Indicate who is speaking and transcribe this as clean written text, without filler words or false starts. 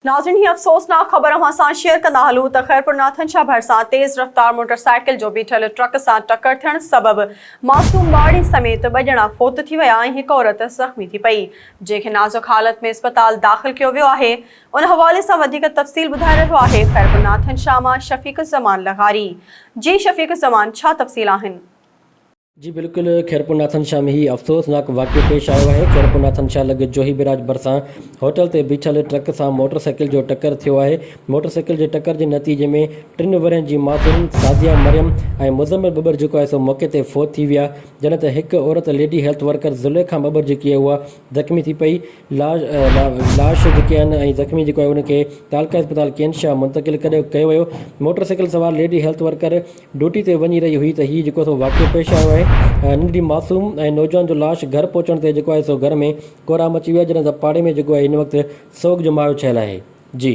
Speaker 1: ناظرين هي افسوسناڪ خبر اوهان سان شيئر ڪندا هلون ته خيرپور ناٿن شاهه ڀرسان تيز رفتار موٽر سائيڪل جو بيٺل ٽرڪ سان ٽڪر ٿيڻ سبب معصوم ٻارڙي سميت ٻه ڄڻا فوت ٿي ويا ۽ هڪ عورت زخمي ٿي پئي جنهن کي نازڪ حالت ۾ اسپتال داخل ڪيو ويو آهي ان حوالي سان وڌيڪ تفصيل ٻڌائي رهيو آهي خيرپور ناٿن شاهه مان شفيق الزمان لغاري جي شفيق الزمان ڇا تفصيل آهن.
Speaker 2: جي بلڪل خيرپور ناٿن شاهه ۾ هي افسوسناڪ واقعو پيش آيو آهي خيرپور ناٿن شاهه لڳ جوهي بئراج ڀرسان هوٽل تي بيٺل ٽرڪ سان موٽر سائيڪل جو ٽڪر ٿيو آهي موٽر سائيڪل جي ٽڪر جي نتيجي ۾ ٽن ورهين جي معصوم سعديه مريم ۽ مزمل ٻٻر جيڪو آهي سو موقعي تي فوت ٿي ويا جڏهن ته هڪ عورت ليڊي هيلٿ ورڪر زليخا ٻٻر جيڪي آهي اها زخمي ٿي پئي لاش جيڪي آهن ۽ زخمي جيڪو آهي ان کي تعلقه اسپتال ڪين شاهه منتقل ڪيو ويو. موٽر سائيڪل سوار ليڊي هيلٿ ورڪر ڊيوٽي تي وڃي رهي هئي ته هي جيڪو سو واقعو پيش آيو آهي. ننڍڙي معصوم ۽ نوجوان جو لاش گهر پهچڻ تي جيڪو آهي سو گهر ۾ ڪهرام مچي ويو آهي جڏهن ته پاڙي ۾ جيڪو آهي هن وقت سوڳ جو ماحول ڇانيل آهي. جي.